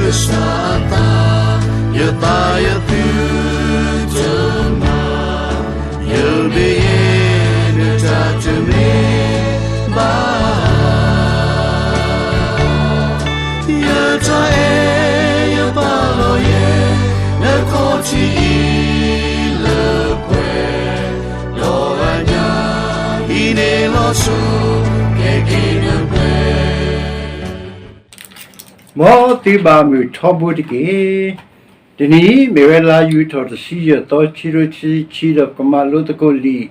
ကစၢ်အသး, ယသးယသုတမၤ, ယဘၣ်ယဲၢ်နတၢ်တမ့ၢ်ဘၣ်. ယတၢ်အဲၣ်ယပာ်လီၤယဲၢ် နခီၣ်ထံးအံၤလၢပှဲၤ, ဒီးအညၣ်အံၤန့ၣ်လီၤဆိ ကဲက့ၤနပှဲၤ မ်သုဘၣ်မုာ်ထီဘိတက့ၢ်. တနံၤအံၤ မ့ၢ်ဝဲလါယူၤထီၣ်တဆံယဲၢ်သီ ခံကထိခံဆံခံ ဒီးပကမၤလိသကိးလံာ်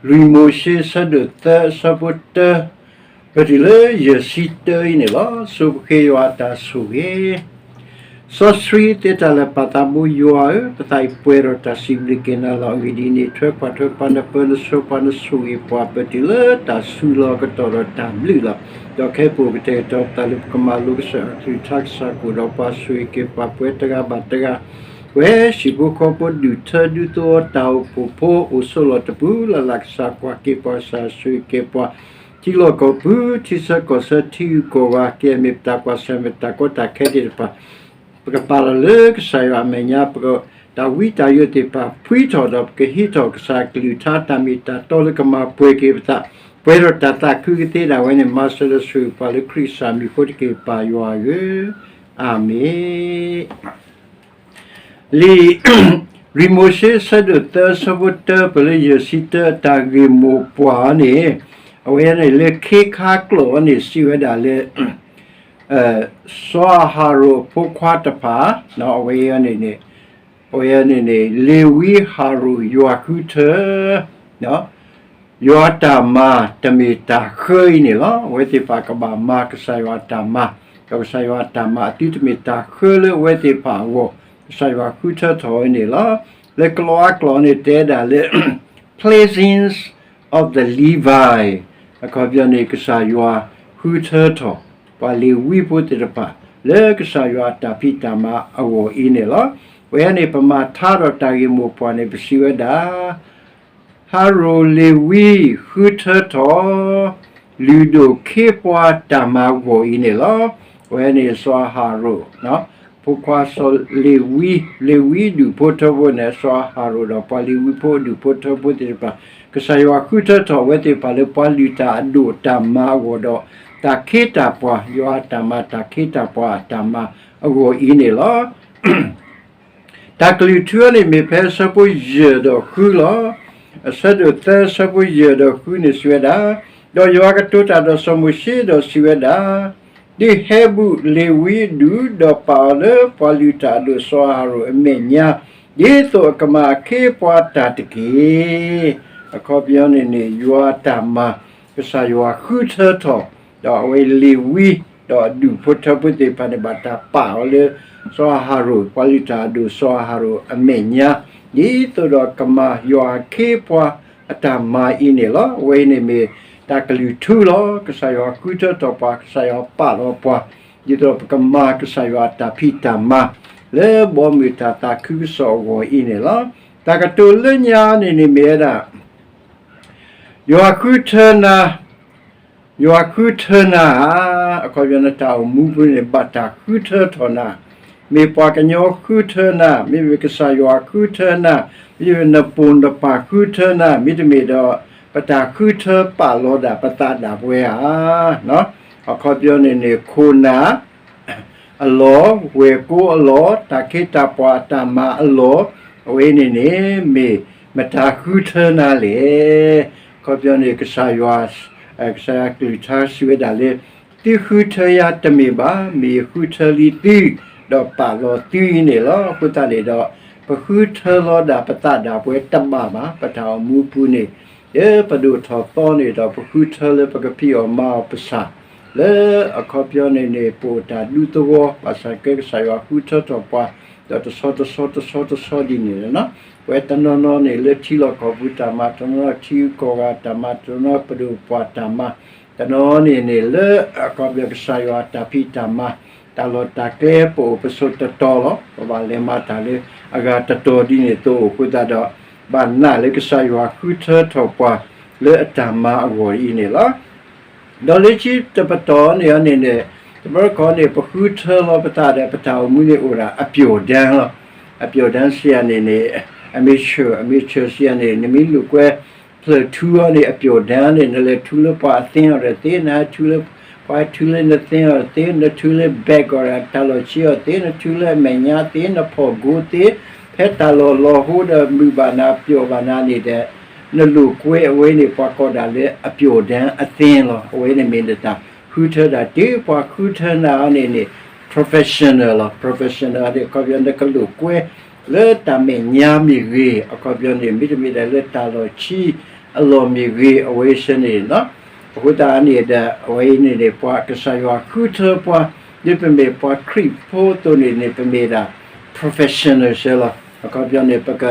လွံၢ်မိၤၡ့ အဆၢဒိၣ်သၢ အဆၢဖိတၢ ပတုၤလၢယဲၢ်ဆံတၢအံၤန့ၣ်လီၤ. ဆိပဃ့ယွၤအတၢ်ဆိၣ်ဂ့ၤ စီဆှံသ့တၢ်လၢာ် ပၢ်သးဘိယွၤဧၢ, ပသးအံၤပှဲၤဒီးတၢ်စံးဘျုးက့ၤနၤလီၤ. အဂ့ၢ်ဒ်အံၤန့ၣ် ထွဲကွၢ်ထွဲပှၤနပၢနဆှၢပှၤ နဆိၣ်ဂ့ၤပှၤ ပတုၤလၢတၢ်ဆူလီၤကတီၢ်ဒီးတၢ်ဘျုးလီၤ. ဒီးခဲအံၤပအိၣ်ကတဲာ်ကတီၤပသးလၢ ပကမၤလိကစၢ်အကလုၢ်ကထါ ကစၢ်ကအိၣ်ဒီးပှၤ ဆိၣ်ဂ့ၤက့ၤပှၤ ပဝဲတဂၤဘၣ်တဂၤ ပဝဲဟံၣ်ဖိဃီဖိ ဒူၣ်ထၢဒူသဝီ တၢ်အိၣ်ဖှိၣ်ဖိ အိၣ်ဆိးလီၢ်တပူၤလၢ်လၢ် ကစၢ်ကွၢ်က့ၤပှၤ ကစၢ်ဆိၣ်ဂ့ၤက့ၤပှၤ ထံလီၢ်ကီၢ်ပူၤ ထံဆၢကီၢ်ဆၢ ထံဂုၤကီၢ်ဂၤ ကမ့ၢ်ပတၢ်ကွၢ်ဆၢၣ်မဲာ် တၢ်ကီတၢ်ခဲသ့ၣ်တဖၣ် ပကပာ်လီၤလၢကစၢ်ယွၤအမဲာ်ညါ, ပက တၢ်ဝံတၢ်ယိးသ့ၣ်တဖၣ် ဖှံထီၣ်ဒီး ပကဟံးထီၣ်ကစၢ်အကလုၢ်ကထါ တၢ်မ့ၢ်တၢ်တီလၢကမၤပှဲၤက့ၤပသး, ပှဲၤဒီးတၢ်သးခုကသ့ဒၣ်ဝဲန့ၣ် မၤစၢၤဒီးဆိၣ်ဂ့ၤပှၤလၢခရံာ်ကစၢ်မံၤအဃိတက့ၢ် ပၢ်ယွၤဧၢ, အၤမ့ၣ်. လံာ် လွံၢ်မိၤၡ့ အဆၢဒိၣ်သၢ အဆၢဖိတၢ ပတုၤလၢယဲၢ်ဆံတၢ တၢ်ဂ့ၢ်မိၢ်ပှၢ်န့ၣ် အဝဲန့ၣ်လၢခ့ခါကျိာ်န့ၣ် စံးဝဲဒၣ်လၢ စီၤအၤဟရိၣ်အဖိခွါတဖၣ် အဝဲန့ၣ်န့ၣ် အဝဲန့ၣ်န့ၣ် လ့ၤဝံဟရိၣ်ယွၤဃုထၢ ယွၤတၢ်မၤတမ့ၢ်တၢ်ဃၢအံၤန့ၣ်လီၤ. အဝဲသ့ၣ်တဖၣ်ကဘၣ်မၤကစၢ်ယွၤအတၢ်မၤ, ဒီးကစၢ်ယွၤအတၢ်မၤအသုတမ့ၢ်တၢ်ဃၢလၢအဝဲသ့ၣ်တဖၣ်အဂီၢ်, ကစၢ်ယွၤဃုထၢထီၣ်ဝဲန့ၣ်လီၤ. လၢကီၤအါကျိာ်န့ၣ် တဲဒၣ်လၢ Placings of the Levi အခီပညီန့ၣ် ကစၢ်ယွၤဃုထၢထီၣ် ပှၤလ့ၤဝံဖိသ့ၣ်တဖၣ် လၢကစၢ်ယွၤအတၢ်ဖံးတၢ်မၤအဂီၢ်အံၤန့ၣ်လီၤ. ဝဲန့ၣ် ပမၤထါဒီးတၢ်ဂ့ၢ်မိၢ်ပှၢ်န့ၣ် ပစံးဝဲဒၣ် ဟရိၣ်လ့ၤဝံဃုထၢထီၣ် လုၢ်ဒိၣ်ခ့ပှၤတၢ်မၤအဂီၢ်အံၤန့ၣ်လီၤ. အဝဲန့ၣ်စီၤအၤဟရိၣ် ဖိခွါစီၤလ့ၤဝံ, လ့ၤဝံဒူၣ်ဖိထၢဖိန့ၣ် စီၤအၤဟရိၣ်ဒီးပှၤလ့ၤဝံဖိဒူၣ်ဖိထၢဖိသ့ၣ်တဖၣ်, ကစၢ်ယွၤဃုထၢထီၣ်အဝဲသ့ၣ်တဖၣ်လၢပှၤလုၢ်တၢ်အဒိၣ်တၢ်မၤအဂီၢ်ဒီး တၢ်ခ့တၢ်ပှၤ, ယွၤအတၢ်မၤတၢ်ခ့တၢ်ပှၤအတၢ်မၤအဂီၢ်အံၤန့ၣ်လီၤ. တၢ်ကလုၢ်ထူန့ၣ် မ့ၢ်ဖဲအဆၢဖိယဲၢ်ဒီးဃုလီၤ. အဆၢဒိၣ်သၢ အဆၢဖိယဲၢ်ဒီးဃုန့ၣ် စံးဝဲဒၣ်, ဒီးယွၤကတိၤတၢ်ဒီးစီၤမိၤၡ့ဒီးစံးဝဲဒၣ်, သုဟဲဘူးလ့ၤဝံအဒူၣ် ဒီးပာ်အီၤလၢပှၤလုၢ်တၢ်အဒိၣ်စီၤအၤဟရိၣ်အမဲာ်ညါ, ဒ်သိးအကမၤအခ့အပှၤတၢ်တက့ၢ်. အခီပညီန့ၣ်န့ၣ် ယွၤအတၢ်မၤ ကစၢ်ယွၤဃုထၢထီၣ်, ဒီးအဝဲလ့ၤဝံ ဒီးအဒူၣ်ဖိထၢဖိသ့ၣ်တဖၣ်န့ၣ် ဘၣ်တၢ်ပာ်အီၤလၢ စီၤအၤဟရိၣ် ပှၤလုၢ်တၢ်အဒိၣ်စီၤအၤဟရိၣ်အမဲာ်ညါ, ဒ်သိးဒီးကမၤယွၤအခ့အပှၤအတၢ်မၤအံၤန့ၣ်လီၤ. အဝဲအံၤန့ၣ်မ့ၢ်တၢ်ကလုၢ်ထူလီၤ. ကစၢ်ယွၤဃုထၢထီၣ်ပှၤ, ကစၢ်ယွၤပာ်လီၤပှၤ, ဒ်သိးဒီးပကမၤကစၢ်ယွၤအတၢ်ဖံးတၢ်မၤ လၢဘီမုၢ်တၢ်သးခုကစီၣ်အဂီၢ်အံၤန့ၣ်လီၤ. တၢ်ကတိၤလၢညါန့ၣ်န့ၣ်မ့ၢ်ဝဲဒၣ် ယွၤဃုထၢနၤ, ယွၤဃုထၢနၤဧါ, အခီပညီနတၢ်အိၣ်မူပူၤန့ၣ် ဘၣ်တၢ်ဃုထၢထီၣ်နၤ, မ့ၢ်ပှၤကညီဃုထၢနၤ, မ့မ့ၢ်ကစၢ်ယွၤဃုထၢနၤ, မ့မ့ၢ်နပိာ်နပၢ်ဃုထၢနၤ, မ့တမ့ၢ်ဒီး ပတၢ်ဃုထၢပာ်လီၤဒၣ်ပသးဒၣ်ပဝဲဧါ. အခီပညီန့ၣ်န့ၣ် ခိၣ်နၢ် အလီၢ်, ဝဲၢ်ကိအလီၢ်, တၢ်ခ့တၢ်ပှၤအတၢ်မၤအလီၢ်, အဝဲန့ၣ်န့ၣ် မ့ၢ်မတၤဃုထၢနၤလဲၣ်. အခီပညီန့ၣ် ကစၢ်ယွၤ, ကစၢ်ယွၤကလုၢ်ကထါစံးဝဲဒၣ်လၢ သုဃုထၢယၤတမ့ၢ်ဘၣ်, မ့ၢ်ယဃုထၢလံသု, ဒီးပာ်လီၤသုအံၤန့ၣ်လီၤ. အဃိသတးန့ၣ်ဒီး ပဃုထၢလီၤဒၣ်ပသးဒၣ်ပဝဲတဘၣ်ဘၣ်, ပတၢ်အိၣ်မူပူၤန့ၣ် လၢပဒိၣ်ထီၣ်သီန့ၣ်ဒီး ပဃုထၢလၢပကဖံးအီၣ်မၤအီၣ်ပဆၣ်, လၢအခီပညီန့ၣ်န့ၣ် ပအိၣ်တၢ်ဒူသဝီ ဘၣ်ဆၣ်ကဲကစၢ်ယွၤဃုထၢထီၣ်ပှၤ, ဒီးတဆီတဆီတဆီတဆီဒ်န့ၣ်လီၤ. ပဝဲတနီၤနီၤန့ၣ် လၢထံလီၢ်ကီၢ်ပူၤတၢ်မၤ, တနီၤထံဂုၤကီၢ်ဂၤတၢ်မၤ, တနီၤပဒိၣ်ပပှၢ်တၢ်မၤ, တနီၤန့ၣ်န့ၣ် လၢအခီပညီကစၢ်ယွၤတၢ်ဖံးတၢ်မၤ, တၢ်လီၢ်တၢ်ကျဲပအိၣ်ပဆိးတတီၤလီၤ. ပဘၣ်လဲၤမၤတၢ်လၢအဂၤတတီၤဒ်န့ၣ်အသိးအဃိသတးဒီး ဘၣ်နာ်လၢကစၢ်ယွၤဃုထၢထီၣ်ပှၤလၢအတၢ်မၤအဂီၢ်အံၤန့ၣ်လီၤ. ဒီးလၢခံတပတီၢ်န့ၣ်န့ၣ်န့ၣ် တဘျီတခီၣ်န့ၣ် ပဃုထၢလီၤပသးဒီး ပတၢ်အိၣ်မူန့ၣ်အိၣ်ဒၣ် အပျော်တမ်းလီၤ. အပျော်တမ်းစံးယၤန့ၣ်န့ၣ် အမ့ၢ်ဆၢ, အမ့ၢ်ဆၢစံးယၤန့ၣ် နမ့ၢ်လိာ်ကွဲ ဖျၢၣ်ထူအီၤန့ၣ် အပျော်တမ်းန့ၣ် နလဲၤထူလၢပှၤအသ့အီၤဒီးသ့, နဟဲထူလၢ ပှၤထူလၢနသ့အီၤသ့, နထူလၢ ဘဲၣ်ကီးဒီး တၢ်လီၢ်ဆံအီၤသ့, နထူလၢအမဲာ်ညါသ့, နဖီၣ်ကိသ့, ဖဲတၢ်လီၢ်လီၤဟိဒီး မုာ်ဘၣ်နၤ ပျော်ဘၣ်နၤန့ၣ်ဒီး နလိာ်ကွဲအဝဲန့ၣ် ပှၤကိးဒၣ်လၢအပျော်တမ်းအသ့လီၤ. အဝဲန့ၣ်မ့ၢ်နတၢ်ဃုထၢဒၣ် တုၤပှၤဃုထၢနၤအီၤန့ၣ်န့ၣ် professional လီၤ. Professional န့ၣ် အခီပညီနကလိာ်ကွဲ လၢတၢ်မဲာ်ညါမ့ၢ်ဂ့ၤ, အခီပညီန့ၣ် မ့တမ့ၢ်ဒၣ်လၢတၢ်လီၢ်ဆံအလီၢ်မ့ၢ်ဂ့ၤ အဝဲစ့ၢ်န့ၣ်လီၤ. အဃိသတးန့ၣ်ဒီး အဝဲအံၤန့ၣ်န့ၣ် ပှၤကစၢ်ယွၤဃုထၢပှၤ ဒ်ပမ့ၢ်ပှၤခရံာ်ဖိအသိးန့ၣ်န့ၣ် ပမ့ၢ်ဒၣ် professional စ့ၢ်လီၤ. အခီပညီန့ၣ် ပက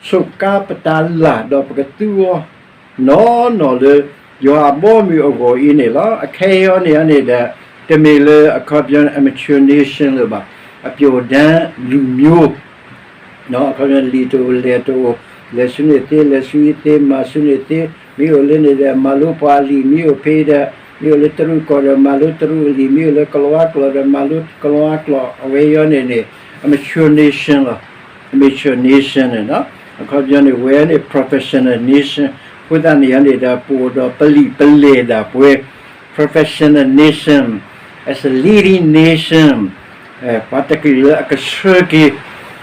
ဆိးကါပတၢ်လၢ် ဒီးပကသူအီၤ နီၢ်နီၢ်လၢ ယွၤအဘီအမုၢ်အဂီၢ်အံၤန့ၣ်လီၤ. အခဲအံၤအံၤန့ၣ်န့ၣ်ဒီး တမ့ၢ်လၢအခီပညီ amateur nation လၢၤဘၣ်, အပျော်တမ်းလူမျိုး အခီပညီ လံာ်တအိၣ် လဲၢ်တအိၣ်, လဲၤဆူန့ၣ်သ့ လဲၤဆူအံၤသ့ မၤဆူန့ၣ်သ့, မ့ၢ်အိၣ်လၢန့ၣ်ဒီး မၤလိပှၤအလံာ်, မ့ၢ်အိၣ်ဖဲအံၤဒီး မ့ၢ်အိၣ်လၢတရူးကီၢ်ဒီး မၤလိတရူးအလံာ်, မ့ၢ်အိၣ်လၢကလံးဝါကျိာ်ဒီး မၤလိကလံးဝါကျိာ်, အဝဲအံၤန့ၣ်န့ၣ် amateur nation လီၤ. Amateur nation န့ၣ်လီၤ. အခီပညီန့ၣ် ဝဲန့ၣ် professional nation အဃိသတးန့ၣ်န့ၣ်ဒီး ပအိၣ်ဒီးပလံာ်ပလဲၢ်ဒၣ်ပှဲၤ professional nation, as a leading nation, ပှၤတကလုာ်လၢအကဆှၢက့ၤ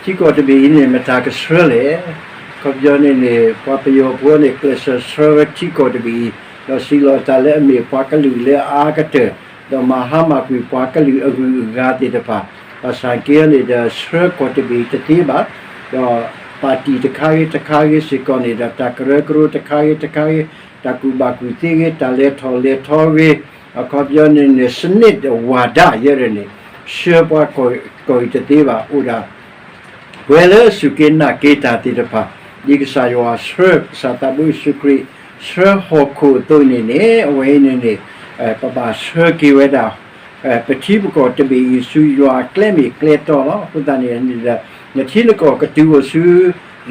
ထံကီၢ်တဘ့ၣ်အံၤန့ၣ် မတၤကဆှၢလဲၣ်. အခီပညီန့ၣ်န့ၣ် ပှၤပယီၤဖိန့ၣ် ကျဲးစၢးဆှၢဝဲထံကီၢ်တဘ့ၣ်အံၤ ဒီးစံးလီၤတၢ်လၢအမ့ၢ်ပှၤကလုာ်လၢအအါကတၢၢ် ဒီးမၤဟါမၢ်ကွံာ်ပှၤကလုာ်အဂုၤအဂၤသ့ၣ်တဖၣ်, ဘၣ်ဆၣ်က့န့ၣ်ဒီး ဆှၢကီၢ်တဘ့ၣ်တသ့ဘၣ်, ဒီးပၣ်တံၣ်တခါဂ့ၤတခါဂ့ၤစ့ၢ်ကီးန့ၣ်ဒီး တၢ်ကရၢကရိတခါဂ့ၤတခါဂ့ၤ, တၢ်ကူၣ်ဘၣ်ကူၣ်သ့ဂ့ၤ, တၢ်လဲၤထီၣ်လဲၤထီဂ့ၤ, အခီပညီန့ၣ်န့ၣ် စနစ်ဝါဒ ယဲဒၣ်န့ၣ် ဆှၢပှၤကီၢ်အံၤတသ့ဘၣ်, အိၣ်ဒၣ် ပှဲၤလၢအစူၢ်က့ၤနာ်က့ၤတၢ်သ့ၣ်တဖၣ်, ဒ်ကစၢ်ယွၤဆှၢ ကစၢ်သးဘိယ့ၣ်ၡူးခရံာ် ဆှၢဟီၣ်ခိၣ်အသိးန့ၣ်န့ၣ် အဝဲအံၤန့ၣ်န့ၣ် ပဘၣ်ဆှၢက့ၤဝဲဒၣ် ပထံပကီၢ်တဘ့ၣ်အံၤ ဆူယွၤအကျဲမ့ၢ်ကျဲတီလီၤ. အဃိသတးန့ၣ်ဒီး နထံနကီၢ်ကတုၤအိၣ်ဆူ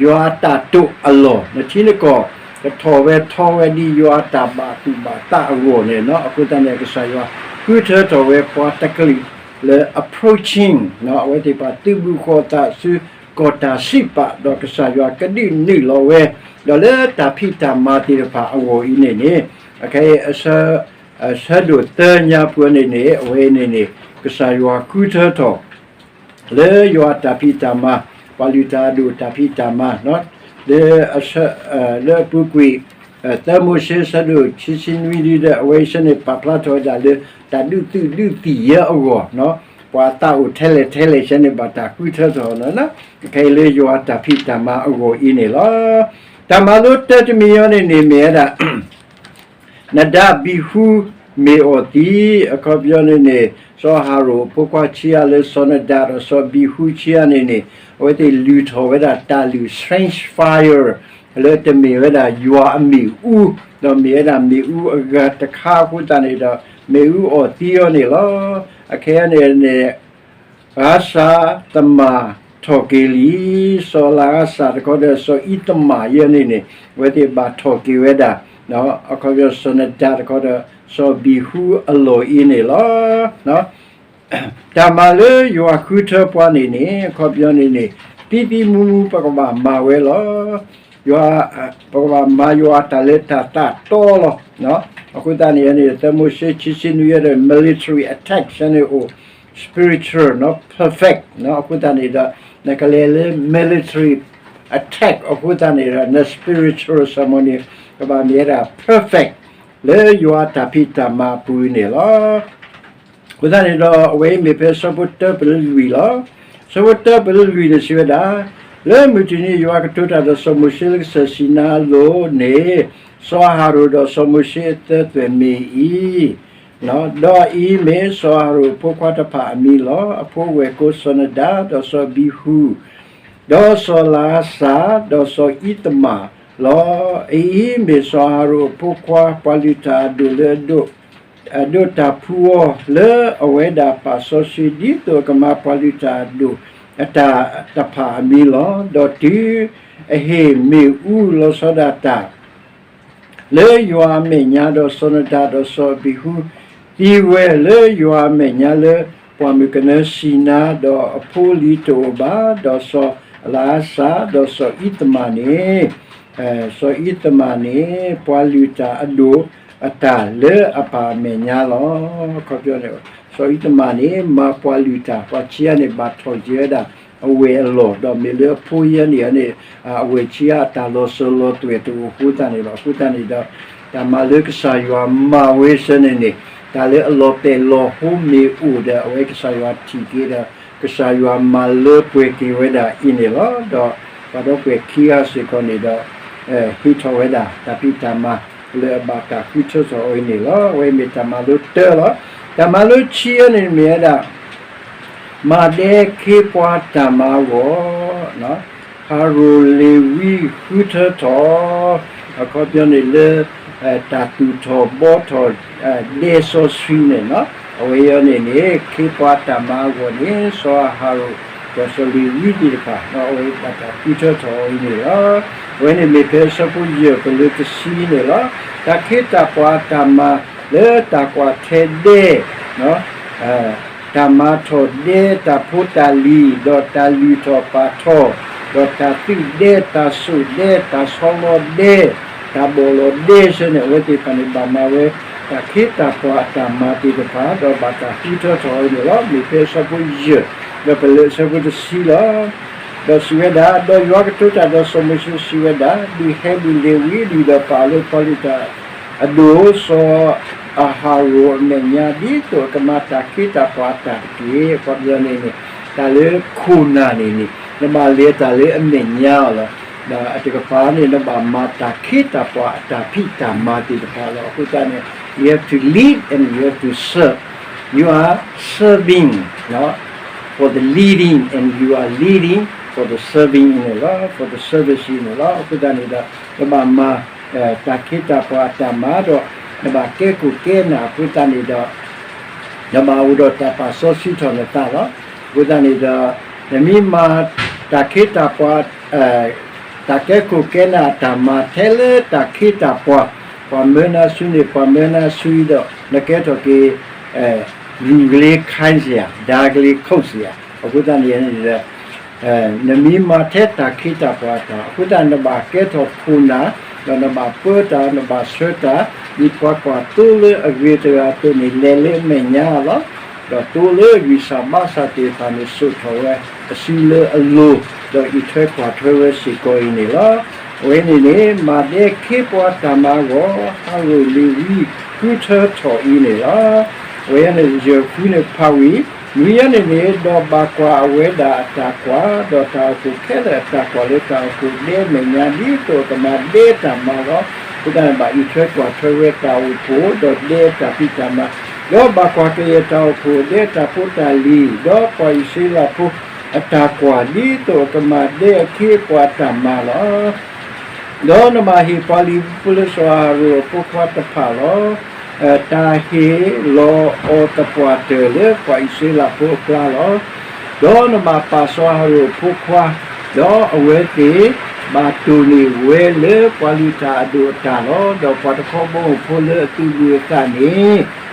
ယွၤအတၢ်တိာ်အလီၢ်, နထံနကီၢ်ကထီၣ်ဝဲထီဝဲဒ်ယွၤအတၢ်ဘၣ်သူၣ်ဘၣ်သးအဂီၢ်န့ၣ်လီၤ. အဃိသတးန့ၣ် ကစၢ်ယွၤဃုထၢထီၣ်ဝဲပှၤတကလုာ်လၢ approaching အဝဲသ့ၣ်တဖၣ်သုးဘူးဃီၤသးဆူကီၢ်တၢ်စံးပာ် ဒီးကစၢ်ယွၤကဒုးနုာ်လီၤဝဲ ဒီးလၢတၢ်ဖံးတၢ်မၤသ့ၣ်တဖၣ်အဂီၢ်အံၤန့ၣ်န့ၣ် အခဲအံၤ ဆၢဒိၣ်သၢညါပူၤန့ၣ်န့ၣ် အဝဲန့ၣ်န့ၣ် ကစၢ်ယွၤဃုထၢထီၣ် လၢယွၤအတၢ်ဖံးတၢ်မၤ, ပှၤလုၢ်တၢ်အဒိၣ်တၢ်ဖံးတၢ်မၤ လၢ လၢအပူၤကွံာ် သၢမိၤၡ့ ဆၢဒိၣ်ခံဆံနွံဒီး အဝဲအံၤန့ၣ် ပာ်ဖျါထီၣ်ဝဲဒၣ်လၢ တၢ်ဒုးသုးဒုးသံၣ်ယဲအဂီၢ်, ပှၤသးအိၣ်ထဲလဲၣ်ထဲလဲၣ်ဆဲန့ၣ် ဘၣ်တၢ်ဃုထၢထီၣ်လီၤ. ခဲအံၤလၢယွၤအတၢ်ဖံးတၢ်မၤအဂီၢ်အံၤန့ၣ်လီၤ. တၢ်မၤလိတၢတမံၤအံၤန့ၣ်န့ၣ် မ့ၢ်ဝဲဒၣ် နဒၤဘံၤဟူမ့ၢ်အီၣ်သံ, အခီပညီန့ၣ်န့ၣ် စီၤအၤဟရိၣ်အဖိခွါခံဂၤလၢစီၤနဒၤဒီးစီၤဘံၤဟူခံဂၤန့ၣ်န့ၣ် အဝဲသ့ၣ်လုၢ်ထီၣ်ဝဲဒၣ်တၢ်လုၢ် strange fire လၢတမ့ၢ်ဝဲဒၣ်ယွၤအမ့ၣ်အူ, ဒီးမ့ၢ်ဝဲဒၣ်မ့ၣ်အူအဂၤတခါအဃိသတးန့ၣ်ဒီး မ့ၣ်အူအီၣ်သံအီၤန့ၣ်လီၤ. အခဲအံၤန့ၣ်န့ၣ် ဂၤစၤသမၣ်ထီၣ်က့ၤလံ, စီၤလၤဂၤစၤတခီဒီးစီၤအံသမၣ်ယဲန့ၣ်န့ၣ် အဝဲသ့ၣ်ဘၣ်ထီၣ်က့ၤဝဲဒၣ် အခီပညီစီၤနဒၤတခီဒီး စီၤဘံၤဟူအလီၢ်အံၤန့ၣ်လီၤ. တၢ်မၤလၢယွၤဃုထၢပှၤန့ၣ်န့ၣ် အခီပညီန့ၣ်န့ၣ် သံသံမူမူပကဘၣ်မၤဝဲလီၤ. ယွၤ ပကဘၣ်မၤယွၤတၢ်လၢတၢ်သးတီလီၤ. အဃိသတးန့ၣ်န့ၣ် သၢမိၤၡ့ခံဆံနွံယဲဒီး military attack ဆၢန့ၣ်အိၣ် spiritual နီၤ perfect နီၤ. အဃိသတးန့ၣ်ဒီး နကလဲၤလၢ military attack အဃိသတးန့ၣ်ဒီး န spiritual စၢၤမီၤန့ၣ် ကဘၣ်မ့ၢ်ဝဲဒၣ် perfect လၢယွၤတၢ်ဖံးတၢ်မၤအပူၤန့ၣ်လီၤ. အဃိသတးန့ၣ်ဒီး အဝဲအံၤမ့ၢ်ဖဲဆၢဖိတၢပလၢလွံၢ်လီၤ. ဆၢဖိတၢပလၢလွံၢ်န့ၣ်စံးဝဲဒၣ်, လၢမုၢ်တနံၤယွၤကတိၤတၢ်ဒီးစီၤမိၤၡ့လၢကစၢၢ်စံၤနါအလိၤန့ၣ်, စီၤအၤဟရိၣ်ဒီးစီၤမိၤၡ့အသၢသွဲၣ်မ့ၢ်အံၤ, ဒီးအအံၤမ့ၢ်စီၤအၤဟရိၣ်အဖိခွါတဖၣ်အမံၤလီၤ. အဖိဝဲၢ်ကိစီၤနဒၤ, ဒီးစီၤအဘံၤဟူ, ဒီးစီၤလၤအၤစၤ, ဒီးစီၤအံသမၣ်လီၤ. အအံၤမ့ၢ်စီၤအၤဟရိၣ်အဖိခွါ ပှၤလုၢ်တၢ်အဒိၣ်လၢအဒိၣ် အဒိးတၢ်ဖှူအီၤလၢအဝဲဒၣ်ပာ်စီဆှံ ဒ်သိးအကမၤပှၤလုၢ်တၢ်အဒိၣ်အတၢ်တဖၣ်အမံၤလီၤ. ဒီးတုၤအဟ့ၣ်မ့ၣ်အူလီၤဆီဒၣ်တၢ် လၢယွၤအမဲာ်ညါ ဒီးစီၤနဒၤ ဒီးစီၤအဘံၤဟူ သံဝဲလၢယွၤအမဲာ်ညါလၢပှၢ်မုၢ်ကနၢစံနါ, ဒီးအဖိအလံၤတအိၣ်ဘၣ်. ဒီးစီၤအလၤအါစၢ်, ဒီးစီၤအံသမၣ်န့ၣ်, စီၤအံသမၣ်န့ၣ် ပှၤလုၢ်တၢ်အဒိၣ်အတၢ်လၢအပၢ်အမဲာ်ညါလီၤ. အခီပညီန့ၣ်, စီၤအံသမၣ်န့ၣ် မၤပှၤလုၢ်တၢ်, ပှၤခံဂၤန့ၣ် ဘၣ်ထီၣ်က့ၤဝဲဒၣ်အဝဲၢ်အလီၢ်, ဒီးမ့ၢ်လၢအဖိအံၤန့ၣ်န့ၣ်, အဝဲၢ်ခံဂၤအတၢ်လီၤစၢၤလီၤသွဲၣ်တအိၣ်အဃိသတးန့ၣ်လီၤ. အဃိသတးန့ၣ်ဒီး တၢ်မၤလၢကစၢ်ယွၤမၤဝဲဆၢန့ၣ်န့ၣ်, တၢ်လၢအလီၤတဲာ်လီၤဟိမ့ၢ်အိၣ်ဒီး အဝဲကစၢ်ယွၤထံၣ်က့ၤဒီး ကစၢ်ယွၤမၤလၢပှဲၤက့ၤဝဲဒၣ်အံၤန့ၣ်လီၤ. ဒီးပှၤဒီပုၢ်ဝဲၢ်ခံဂၤစ့ၢ်ကီးန့ၣ်ဒီး ဟ့ၣ်ထီၣ်ဝဲဒၣ်တၢ်ဖံးတၢ်မၤလၢအဘၣ်တၢ်ဃုထၢထီၣ်အီၤအံၤန့ၣ်လီၤ. အဝဲမ့ၢ်တၢ်မၤလိတၢလီၤ. တၢ်မၤလိခံအံၤန့ၣ်မ့ၢ်ဝဲဒၣ် မၤဒဲခ့ပှၤတၢ်မၤအဂီၢ်, ဟရိၣ်လ့ၤဝံဃုထၢထီၣ်, အခီပညီန့ၣ်လၢ တၢ်သူၣ်ထီၣ်ဘှီထီၣ် ဒဲစီဆှံန့ၣ်, အဝဲအံၤန့ၣ်န့ၣ် ခ့ပှၤတၢ်မၤအဂီၢ်န့ၣ် စီၤအၤဟရိၣ် ဒီးစီၤလ့ၤဝံသ့ၣ်တဖၣ် အဝဲဘၣ်တၢ်ဃုထၢထီၣ်အီၤအံၤန့ၣ်လီၤ. အဝဲန့ၣ်မ့ၢ်ဖဲအဆၢဖိယဲၢ်ကလၢကဆံန့ၣ်လီၤ. တၢ်ခ့တၢ်ပှၤအတၢ်မၤလၢတၢ်ကွၢ်ထွဲဒဲ တၢ်မၤထီၣ်ဒဲ, တၢ်ဖိတၢ်လံၤ, ဒီးတၢ်လုၢ်ထီၣ်ပာ်ထီၣ်, ဒီးတၢ်သုးဒဲ, တၢ်စိာ်ဒဲ, တၢ်ဆီလီၤဒဲ, တၢ်ဘီၣ်လီၤဒဲဆၢန့ၣ် အဝဲသ့ၣ်တဖၣ်န့ၣ် ဘၣ်မၤဝဲ တၢ်ခ့တၢ်ပှၤအတၢ်မၤသ့ၣ်တဖၣ် ဒီးဘၣ်တၢ်ဃုထၢထီၣ်အီၤန့ၣ်လီၤ. မ့ၢ်ဖဲအဆၢဖိယဲၢ် ဒီးပလၢအဆၢဖိတဆံလီၤ. ဒီးစံးဝဲဒၣ်, ဒီးယွၤကတိၤတၢ်ဒီးစီၤမိၤၡ့စံးဝဲဒၣ်, ဒုးဟဲဘုၣ်လ့ၤဝံ ဒုၣ်ဒီးပာ်အီၤလၢပှၤလုၢ်တၢ်အဒိၣ် စီၤအၤဟရိၣ်အမဲာ်ညါ ဒ်သိးအကမၤတၢ်ခ့တၢ်ပှၤအတၢ်တက့ၢ်. အခီပညီန့ၣ်န့ၣ် တၢ်လၢခိၣ်နၢ်န့ၣ်န့ၣ် နဘၣ်လဲၤတၢ်လၢအမဲာ်ညါအီၤလီၤ. ဒီးအတကပၤန့ၣ် နဘၣ်မၤတၢ်ခ့တၢ်ပှၤအတၢ်ဖံးတၢ်မၤသ့ၣ်တဖၣ်လီၤ. အဃိသတးန့ၣ် you have to lead and you have to serve. You are serving for the leading and you are leading for the serving န့ၣ်လီၤ, for the service န့ၣ်လီၤ. အဃိသတးန့ၣ်ဒီး နဘၣ်မၤ တၢ်ခ့တၢ်ပှၤအတၢ်မၤဒီး နဘၣ်ကဲခိၣ်ကဲနၢ်အဃိသတးန့ၣ်ဒီး နဘၣ်အိၣ်ဒီးတၢ်ပာ်စီဆှံထီၣ်နသးလီၤ. အဃိသတးန့ၣ်ဒီး နမ့ၢ်မၤတၢ်ခ့တၢ်ပှၤ တၢ်ကဲခိၣ်ကဲနၢ်အတၢ်မၤထဲလၢတၢ်ခ့တၢ်ပှၤ, ပှၤမၢနၤဆူန့ၣ် ပှၤမၢနၤဆူဒီး နကဲထီၣ်က့ၤ လူၤကလ့ခါစ့ယၤ ဒါကလ့ခိၣ်စ့ယၤ, အဃိသတးန့ၣ် နမ့ၢ်မၤထဲတၢ်ခ့တၢ်ပှၤအတၢ် အဃိသတး နဘၣ်ကဲထီၣ်ခိၣ်နၢ်, ဒီးနဘၣ်ပၢတၢ် နဘၣ်ဆှၢတၢ်, ဒ်ပှၤကွၢ်သိလၢအဂ့ၤတဂၤအသိးန့ၣ် လဲၤလၢအမဲာ်ညါလီၤ. ဒီးသိလၢအဂံၢ်စၢ်ဘါစၢ်သ့ၣ်တဖၣ်န့ၣ် စိာ်ထီၣ်ဝဲအစုလၢအလိၤ, ဒီးအံးထွဲကွၢ်ထွဲဝဲစ့ၢ်ကီးအံၤန့ၣ်လီၤ. အဝဲန့ၣ်န့ၣ် မၤဒဲခ့ပှၤတၢ်မၤအဂီၢ် ဟရိၣ်လ့ၤဝံ ဃုထၢထီၣ်အံၤန့ၣ်လီၤ. အဝဲန့ၣ် ယဲၢ်ဃုန့ၣ်ဖးဝံၤ နွံယဲၢ်န့ၣ်န့ၣ် ဒီးဘၣ်ကွၢ်အဝဲဒၣ်အတၢ်ကွၢ်, ဒီးတၢ်အိၣ်ဖှိၣ်ခဲလၢာ်အတၢ်ကွၢ်လၢတၢ်အိၣ်ဖှိၣ်ဒဲအမဲာ်ညါ ဒ်သိးအကမၤဒဲတၢ်မၤလီၤ. အဃိသတးန့ၣ် ဘၣ်အံးထွဲကွၢ်ထွဲဝဲတၢ်အိၣ်ဖှိၣ် ဒီးဒဲတၢ်ဖံးတၢ်မၤ, ဒီးဘၣ်ကွၢ်ကယဲၢ်တၢ်အိၣ်ဖှိၣ် ဒဲတၢ်ဖိတၢ်လံၤ ဒီးပှၤအံၣ်စရ့လးဖိအတၢ်ကွၢ် ဒ်သိးအကမၤဒဲအခ့အပှၤအတၢ်မၤလီၤ. ဒီးနဘၣ်ဟ့ၣ်ပှၤလံာ်ဖိလၢစီၤအၤဟရိၣ်အဖိခွါတဖၣ်လီၤ. တၢ်ဟ့ၣ်လီၤအီၤသပှၢ်တၢၢ်လၢပှၤအံၣ်စရ့လးဖိအကျါလီၤ. ဒီးနဘၣ်ပာ်စီၤအၤဟရိၣ်အဖိခွါ, ဒီးအဝဲသ့ၣ်ဘၣ်တိၢ်န့ၢ်ဝဲလၢပှၤလုၢ်တၢ်အဒိၣ်အတၢ်လီၤ. ဒီးပှၤတခီဘီမုၢ်ဖိလၢအသုးဘူးအသးန့ၣ်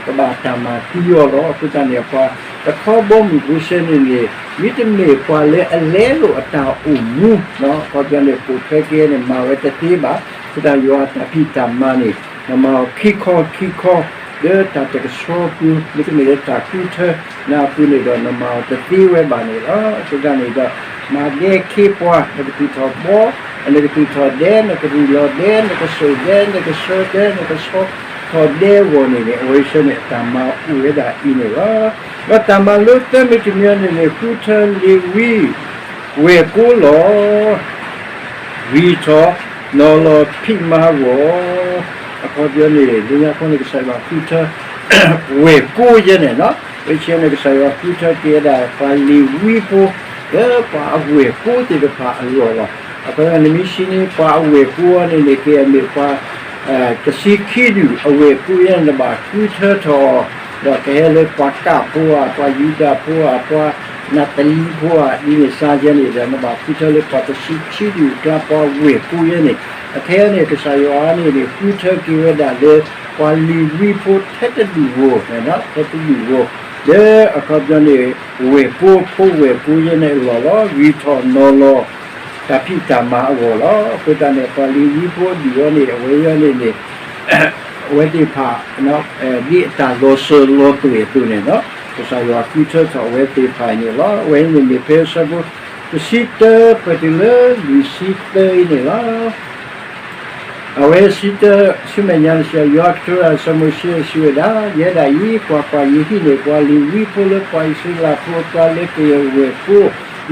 ကဘၣ်တၢ်မၤသံအီၤလီၤ. အဃိသတးန့ၣ် ပှၤတခီဘီမုၢ်ဖိဆၢန့ၣ်န့ၣ် မ့တမ့ၢ်ပှၤလၢအလဲလိာ်အတၢ်အိၣ်မူ, အခီပညီန့ၣ် ပိာ်ထွဲက့ၤန့ၣ် မၤဝဲတသ့ဘၣ်. အဃိသတးယွၤအတၢ်ဖံးတၢ်မၤန့ၣ် နမၤအီၤခံခီခံခီ လၢတၢ်တကဆှီပူၤ မ့တမ့ၢ်လၢတၢ်ဃုထၢနၤအပူၤန့ၣ်ဒီး နမၤအီၤတသ့ဝဲဘၣ်န့ၣ်လီၤ. အဃိသတးန့ၣ်ဒီး မၤဒဲခ့ပှၤ နကသူၣ်ထီၣ်ဘှီ, နကသူၣ်ထီၣ်ဒဲ, နကရူၢ်လီၤဒဲ, နကစိာ်ဒဲ, နကဆှၢဒဲ, နကဆီထီၣ်ဒဲအဂီၢ်န့ၣ်န့ၣ် အဝဲဆၢန့ၣ် အတၢ်မၤအိၣ်ဝဲဒၣ်အံၤန့ၣ်လီၤ. ဒီးတၢ်မၤလိသၢမံၤတမံၤန့ၣ်န့ၣ် ဃုထၢလ့ၤဝံ ဝဲၢ်ကိလီၤ ဂံၢ်ထီၣ်နီၤလီၤဖံးမၤအဂီၢ်, အခီပညီန့ၣ် လၢညါခီန့ၣ် ကစၢ်ယွၤဃုထၢ ဝဲၢ်ကိယဲန့ၣ်လီၤ. ဝဲဆၢန့ၣ် ကစၢ်ယွၤဃုထၢက့ၤဝဲဒၣ် ပှၤလ့ၤဝံဖိ လၢပှၤအဝဲၢ်ကိသ့ၣ်တဖၣ်အလီၢ်လီၤ. အခီပညီ နမ့ၢ်ဆံန့ၣ် ပှၤအဝဲၢ်ကိအံၤန့ၣ်န့ၣ် ကမ့ၢ်ပှၤ ကဆံခံဒူၣ် အဝဲၢ်ကိယဲန့ၣ် နဘၣ်ဃုထၢထီၣ်အီၤ, ဒီးကဟဲလၢပှၤကးဖိဧါ, ပှၤယူဒၤဖိဧါ, ပှၤ နးတလံဖိဧါ ဒ်န့ၣ်စါယဲန့ၣ်ဒီး နဘၣ်ဃုထၢလၢပှၤတဆံခံဒူၣ်အကျါ ပှၤဝဲၢ်ကိယဲန့ၣ်, အထဲန့ၣ် ကစၢ်ယွၤန့ၣ်န့ၣ် ဃုထၢက့ၤဝဲဒၣ်လၢ ပှၤလ့ၤဝံဖိထဲတဒူၣ်ဧိၤ, ထဲတဒူၣ်ဧိၤ, လၢအခီပညီန့ၣ် ဝဲၢ်ကိ ဖိဝဲၢ်ကိယဲန့ၣ်အလီၢ်လီၤ. ဂံၢ်ထီၣ်နီၤလီၤ တၢ်ဖံးတၢ်မၤအဂီၢ်လီၤ. အဃိသတးန့ၣ် ပှၤလ့ၤဝံဖိဒူၣ်အံၤန့ၣ် အဝဲအံၤန့ၣ်န့ၣ် အဝဲသ့ၣ်တဖၣ် ဒ်အတၢ်လီၤစၢၤလီၤသွဲၣ်အသိးန့ၣ်လီၤ, ကစၢ်ယွၤဃုထၢထီၣ်အဝဲသ့ၣ်တဖၣ်အံၤန့ၣ်လီၤ. အဝဲအံၤန့ၣ်မ့ၢ်ဖဲအဆၢဖိ တဆံတၢ ပတုၤလၢလွံၢ်ဆံသၢအံၤန့ၣ်လီၤ. အဝဲဆံတၢ ဆူမဲာ်ညါန့ၣ် ယွၤကတိၤတၢ်စီၤမိၤၡ့စံးဝဲဒၣ်, ယဲဒၣ်အံၤ ကွၢ်ကွၢ်, ယဟံးန့ၢ်ပှၤလ့ၤဝံဖိလၢပှၤအံၣ်စရ့လးဖိအကျါ လၢကယဲၢ်ဝဲၢ်ကိ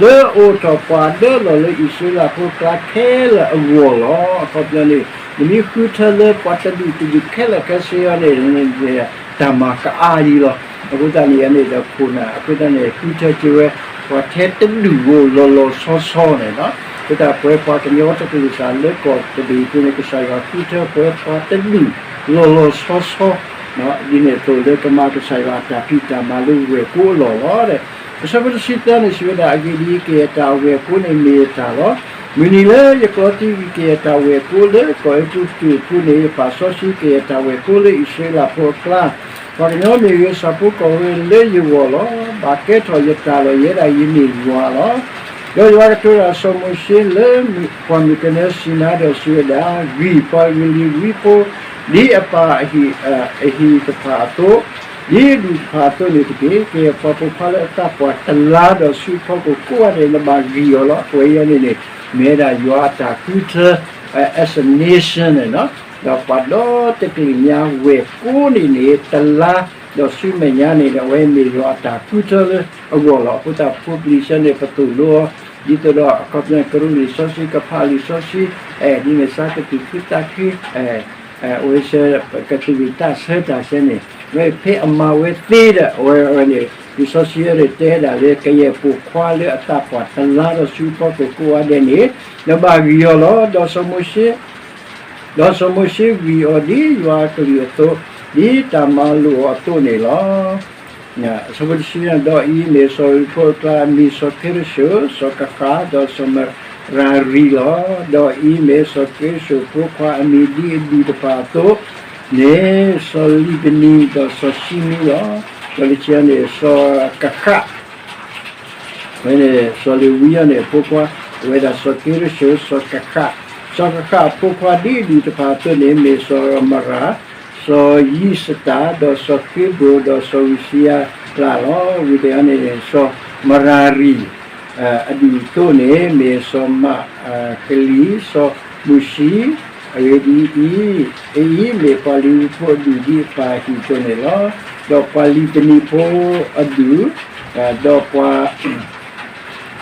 လၢအအိၣ်ထီၣ်ပှၤဒၢလီၤလၢအံၣ်စရ့လးဖိအကျါခဲလၢာ်အဂီၢ်လီၤ. အခီပညီန့ၣ် နမ့ၢ်ဃုထၢလၢပှၤတဒူၣ်တဒူၣ်ခဲလၢာ်ခဲဆ့အံၤန့ၣ် တၢ်မၤကအါဒံးလီၤ. အဃိသတးန့ၣ်န့ၣ်ဒီးခိၣ်နၢ် အဃိသတးန့ၣ် ဃုထၢက့ၤဝဲ ပှၤထဲတဒူၣ်ဧိၤလီၤလီၤဆီဆီန့ၣ်လီၤ. အဃိသတးပဝဲပှၤကညီတကလုာ်စၢ်လၢကီၢ်တဘ့ၣ်အံၤန့ၣ် ကစၢ်ယွၤဃုထၢပဝဲပှၤတဒူၣ်လီၤလီၤဆီဆီ ဒ်န့ၣ်အသိးလၢကမၤကစၢ်ယွၤအတၢ်ဖံးတၢ်မၤလၢဝဲၢ်ကိအလီၢ်လီၤ. အဆၢဖိတဆံသၢန့ၣ် စံးဝဲဒၣ်, အဂ့ၢ်ဒ်အံၤ, ကယဲၢ်တၢ်အဝဲၢ်ကိန့ၣ်မ့ၢ်ယတၢ်လီၤ. မုၢ်နံၤလၢယကျီသံဝံၤ ကယဲၢ်တၢ်ဝဲၢ်ကိလၢကီၢ်အဲၤကူပတူးအပူၤန့ၣ် ယပာ်စီဆှံကယဲၢ်တၢ်ဝဲၢ်ကိလၢအံၣ်စရ့လးဖိအကျါ, ပှၤကညီမ့ၢ်ဂ့ၤ ဆၣ်ဖိကီၢ်ဖိလၢယဂီၢ်လီၤ. ဘၣ်ကဲထီၣ်ယတၢ်လီၤ. ယဲဒၣ်အံၤမ့ၢ်ယွၤလီၤ. ဒီးယွၤကတိၤတၢ်ဒီးစီၤမိၤၡ့လၢပှၢ်မုၢ်ကနၢစံၤနါဒီးစံးဝဲဒၣ်, ဂံၢ်ပှၤလ့ၤဝံဖိ ဒ်အပၢ်အဟံၣ်, အဟံၣ်တဖၣ်အသိး, ဒ်အဒူၣ်တဖၣ်အသိးန့ၣ်တက့ၢ်. ကယဲၢ်ပှၤပိာ်ခွါလၢအသးပှၢ်တလါဒီးဆူဖီခိၣ်ကိးဂၤဒဲး နဘၣ်ဂံၢ်အီၤလီၤ. အဝဲအံၤန့ၣ်န့ၣ် မ့ၢ်ဝဲဒၣ်ယွၤအတၢ်ဃုထၢ as a nation န့ၣ်လီၤ. ဒီးပှၤဒီတကလုာ်ညါဝဲၢ်ကိန့ၣ်န့ၣ် တလါ ဒီးဆူမဲာ်ညါန့ၣ်ဒီး အဝဲမ့ၢ်ယွၤအတၢ်ဃုထၢလၢအဂီၢ်လီၤ. အဃိသတးဖိပျံၤဆၢန့ၣ် ပသိၣ်လိအီၤ ဒ်သိးဒီးအခီပညီကရူၢ်လံာ်စီဆှံ ကဖးလံာ်စီဆှံ ဒ်န့ၣ်စါကသံၣ်ခုသးခု အဝဲစဲ ကသံၣ်ဝံၣ်တၢ်ဆၢတၢ်ဆဲန့ၣ် ဝဲဖဲအမၤဝဲသ့ဒီး အဝဲဝဲန့ၣ် လံာ်စီဆှံအံၤန့ၣ် တဲဒၣ်လၢကယဲၢ်ပိာ်ခွါလၢအသးပှၢ်တလါဒီးဆူဖီခိၣ်ကိးဂၤဒဲးန့ၣ် နဘၣ်ဂံၢ်အီၤလီၤ. ဒီးစီၤမိၤၡ့ ဒီးစီၤမိၤၡ့ဂံၢ်အီၤဒ်ယွၤအကလုၢ်အသိး, ဒ်တၢ်မၤလိာ်အီၤအသိးန့ၣ်လီၤ. အဆၢဖိတဆံ ဒီးအံၤမ့ၢ်စီၤလ့ၤဝံဖိအကျါအမံၤ စီၤက့ရၡိၣ်, စီၤကဃး, ဒီးစီၤမရၤရံလီၤ. ဒီးအံၤမ့ၢ်စီၤက့ရၡိၣ်ဖိခွါအမံၤဒ်အဒူၣ်တဖၣ်အသိးန့ၣ် စီၤလံးဘနံ ဒီးစီၤၡံမံလီၤ. ဒီးလၢခံန့ၣ် စီၤကဃး ဝဲန့ၣ် စီၤလ့ၤဝံအံၤန့ၣ် အဖိခွါ အဝဲဒၣ်စီၤက့ရၡိၣ်, စီၤကဃး, စီၤကဃးအဖိခွါဒ်အဒူၣ်တဖၣ်အသိးန့ၣ် မ့ၢ်စီၤမရၤ, စီၤယံးစတၢ်, ဒီးစီၤဃ့ဘြိၣ်, ဒီးစီၤဧူစံယၤကျါလီၤ. ဝံၤဒီးန့ၣ် စီၤမရၤရံ အဒူၣ်အသိးန့ၣ် မ့ၢ်စီၤမၤကလံ, စီၤမူၡံ, အဂ့ၢ်ဒ်အံၤ, အအံၤမ့ၢ်ပှၤလ့ၤဝံဖိအဒူၣ် ဒ်အပၢ်အဟံၣ်အသိးန့ၣ်လီၤ. ဒီးပှၤလံးဘနံဖိအဒူၣ်, ဒီးပှၤ